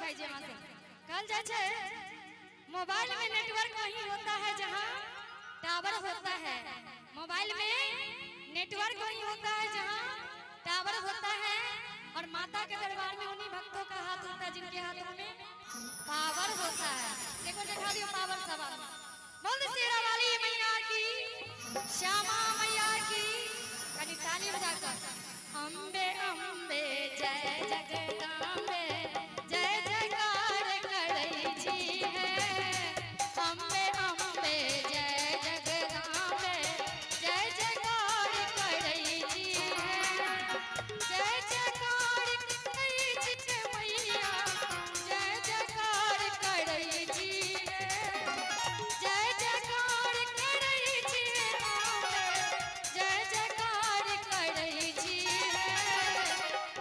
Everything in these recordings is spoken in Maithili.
भाईजी वहाँ से कहल जाय छै, मोबाइल में नेटवर्क वही होता है जहाँ टावर होता है। मोबाइल में नेटवर्क वही होता है जहाँ टावर होता है। और माता के दरबार में उन्हीं भक्तों का हाथ होता है जिनके हाथों में पावर होता है। देखो दिखा दियो पावर सवाल। बोल शेरा वाली मैया की, श्यामा मैया की, कनी ताली बजाकर। अम्बे अम्बे जय जगदम्बे, जय जयकार करै छी है। अम्बे अम्बे जय जगदम्बे, जय जयकार करै छी है। जय जयकार करै छी मैया, जय जयकार करै छी है। जय जयकार करै छी अम्बे, जय जयकार करै छी है।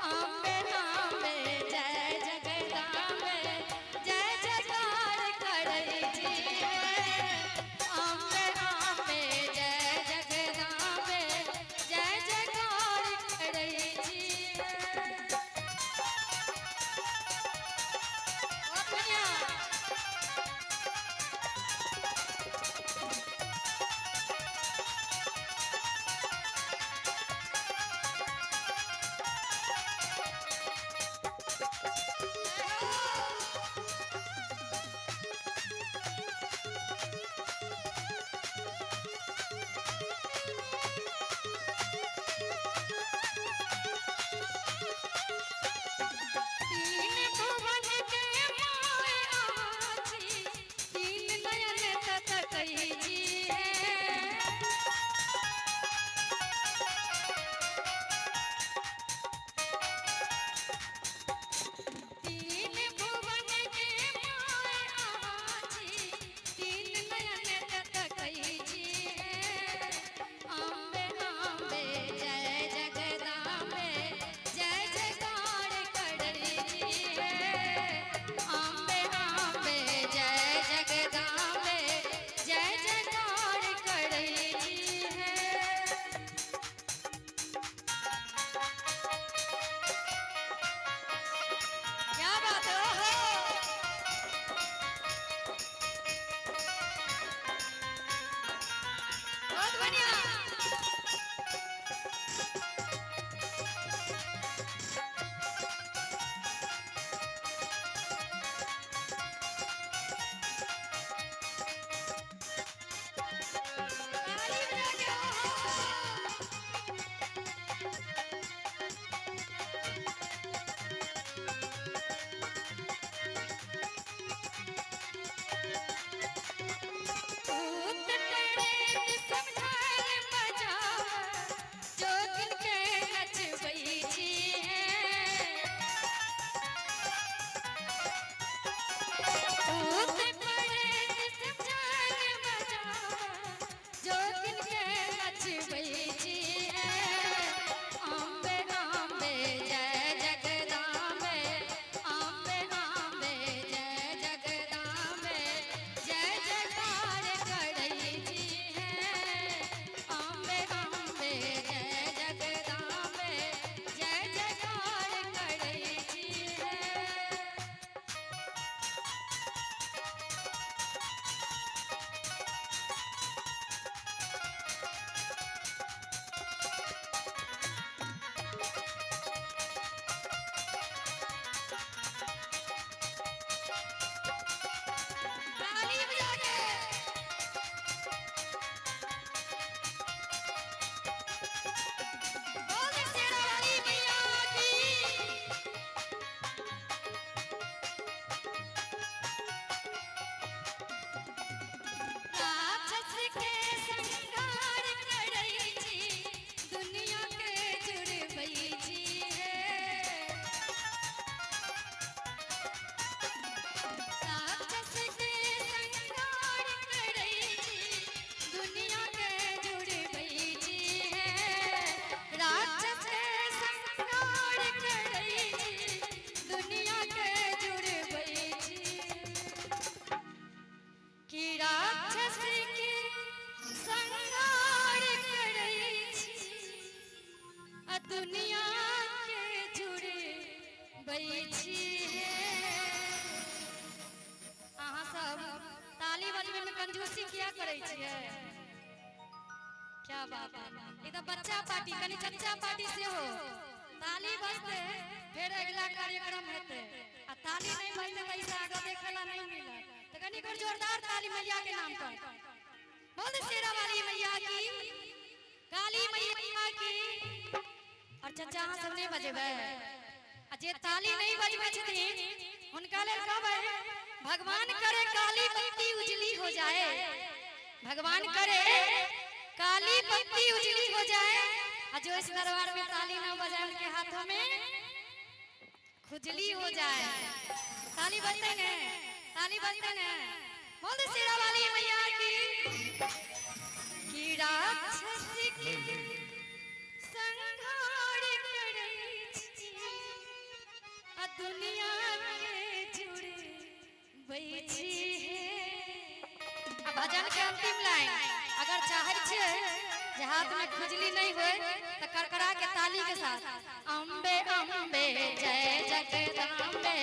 अम्बे अम्बे जय जगदम्बे, जय जयकार करै छी है। अम्बे अम्बे जय जगदम्बे, जय जयकार करै छी है। बहुत बढ़िया। तीन भुवन के माया छी, तीन नयन ततकै छी है। तीन करै छियै। क्या बात है, एकदम बच्चा पार्टी, कनी चच्चा पार्टी सेहो। ताली बजतै फेर अगिला कार्यक्रम हेतै, आ ताली नहि बजतै तऽ एहिसँ आगाँ देखै ला नहि मिलत। तऽ कनी एक जोरदार ताली मैया के नाम पर। बोल दे शेरा वाली मैया की, काली मैया की। और चचा अहाँ सब नहि बजेबै, आ जे ताली नहि बजबै छथिन हुनका लेल कहबै, भगवान करे काली पत्ती उजली हो जाए, भगवान करे काली पत्ती उजली हो जाए, और जो इस दरबार में ताली ना बजाए उनके हाथों में खुजली हो जाए। ताली बजते ने, ताली बजते ने। बोल दे शेरा वाली मैया की। कि राक्षस के संहार करै छी, आ दुनिया के जुड़बै छी हे। आ भजन के अंतिम लाइन, अगर चाहे छियै जे हाथ में खुजली नहीं होए तो करकरा के ताली के साथ, अम्बे अम्बे जय जगदम्बे।